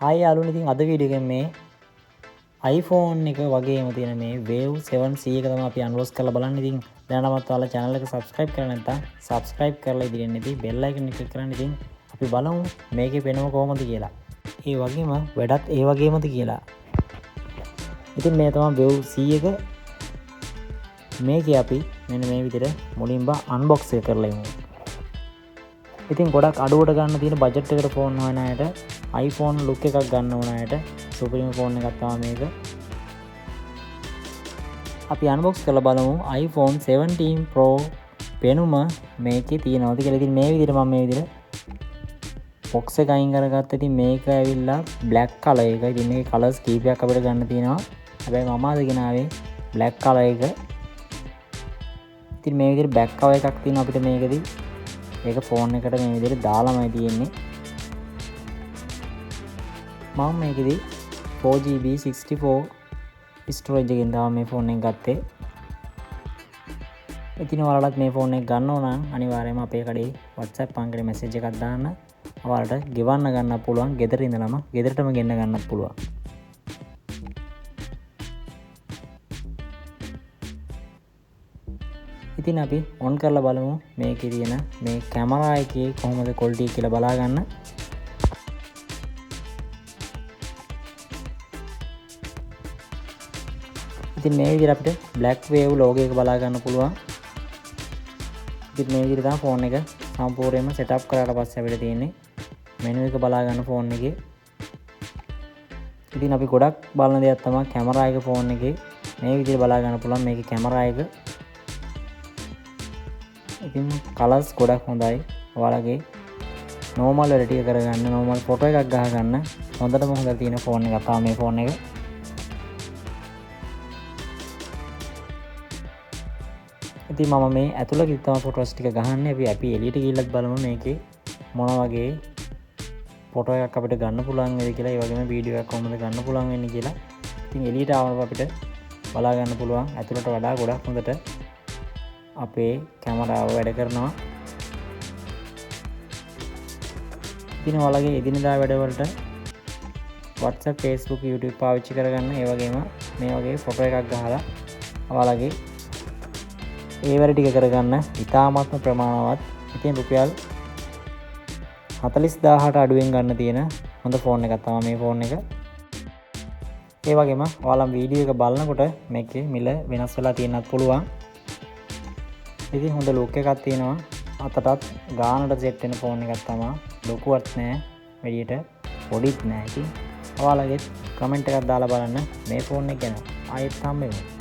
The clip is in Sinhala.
ආයෙ යාළුවනේ, ඉතින් අද වීඩියෝ එකෙන් මේ iPhone එක වගේම තියෙන මේ Wave 7C එක තමයි අපි අන්බොක්ස් කරලා බලන්නේ. ඉතින් දැනටමත් ඔයාලා channel එක subscribe කරලා නැත්නම් subscribe කරලා ඉදිරියෙන් ඉතින් bell icon එක click කරන්න. ඉතින් අපි බලමු මේකේ පෙනුම කොහොමද කියලා. ඒ වගේම වැඩත් ඒ වගේමද කියලා. ඉතින් මේ තමයි Wave C එක. මේකේ අපි මෙන්න මේ විදිහට මුලින්ම අන්බොක්ස් එක කරලා ඉමු. ඉතින් ගොඩක් අඩුවට ගන්න තියෙන බජට් එකට ෆෝන් හොයන අයට, iPhone look එකක් ගන්න ඕන අයට සුපිරිම ෆෝන් එකක් තමයි මේක. අපි අන්බොක්ස් කරලා බලමු iPhone 17 Pro පෙනුම මේකේ තියෙනවද කියලා. ඉතින් මේ විදිහට මම මේ විදිහට බොක්ස් එක අයින් කරගත්තා. ඉතින් මේක ඇවිල්ලා බ්ලැක් කලර් එක. ඉතින් මේකේ කලර්ස් කීපයක් අපිට ගන්න තියෙනවා. හැබැයි මම අද ගෙනාවේ බ්ලැක් කලර් එක. ඉතින් මේ විදිහට බැක් කවර් එකක් තියෙනවා අපිට මේකෙදි. ඒක ෆෝන් එකට මේ විදිහට දාලාමයි තියෙන්නේ. මම මේකෙදි 4GB 64 storage එකෙන් තමයි මේ ෆෝන් එක ගත්තේ. ඉතින් ඔයාලටත් මේ ෆෝන් එක ගන්න ඕන නම් අනිවාර්යයෙන්ම අපේ කඩේ WhatsApp අංකෙට මැසේජ් එකක් දාන්න. ඔයාලට ගෙවන්න ගන්නත් පුළුවන්, ගෙදර ඉඳලම ගෙදරටම ගෙන්න ගන්නත් පුළුවන්. ඉතින් අපි ඔන් කරලා බලමු මේකේ තියෙන මේ කැමරා එකේ කොහොමද ක්වොලිටි එක කියලා බලා ගන්න. ඉතින් මේ විදිහට අපිට Black Wave logo එක බලා ගන්න පුළුවන්. ඉතින් මේ විදිහට තමයි ෆෝන් එක සම්පූර්ණයෙන්ම සෙටප් කරාට පස්සේ අපිට තියෙන්නේ මෙනු එක බලා ගන්න ෆෝන් එකේ. ඉතින් අපි ගොඩක් බලන දෙයක් තමයි කැමරා එක ෆෝන් එකේ. මේ විදිහට බලා ගන්න පුළුවන් මේකේ කැමරා එක. ඉතින් කලර්ස් ගොඩක් හොඳයි. ඔයාලගේ නෝමල් වැඩ ටික කරගන්න, නෝමල් ෆොටෝ එකක් ගහගන්න හොඳටම හොඳ තියෙන ෆෝන් එකක් තමයි මේ ෆෝන් එක. ඉතින් මම මේ ඇතුළ ගිහින් තමයි ෆොටෝස් ටික ගහන්නේ. අපි එළියට ගිහිල්ලත් බලමු මේකේ මොන වගේ ෆොටෝ එකක් අපිට ගන්න පුළුවන් වේද කියලා, ඒ වගේම වීඩියෝ එකක් කොහොමද ගන්න පුළුවන් වෙන්නේ කියලා. ඉතින් එළියට ආවම අපිට බලා ගන්න පුළුවන් ඇතුළට වඩා ගොඩක් හොඳට අපේ කැමරාව වැඩ කරනවා. ඉතින් ඔයාලගේ එදිනෙදා වැඩවලට WhatsApp, Facebook, YouTube පාවිච්චි කරගන්න, ඒ වගේම මේ වගේ ෆොටෝ එකක් ගහලා ඔයාලගේ ඒ වැඩ ටික කරගන්න ඉතාමත්ම ප්‍රමාණවත්. ඉතින් රුපියල් 40000ට අඩුවෙන් ගන්න තියෙන හොඳ ෆෝන් එකක් තමයි මේ ෆෝන් එක. ඒ වගේම ඔයාලා වීඩියෝ එක බලනකොට මේකේ මිල වෙනස් වෙලා තියෙන්නත් පුළුවන්. ඉතින් හොඳ ලුක් එකක් තියෙනවා. අතටත් ගානට සෙට් වෙන ෆෝන් එකක් තමයි. ලොකුවත් නෑ, වැඩියට පොඩිත් නෑ. ඉතින් ඔයාලගේ කමෙන්ට් එකක් දාලා බලන්න මේ ෆෝන් එක ගැන. ආයෙත් හම්බෙමු.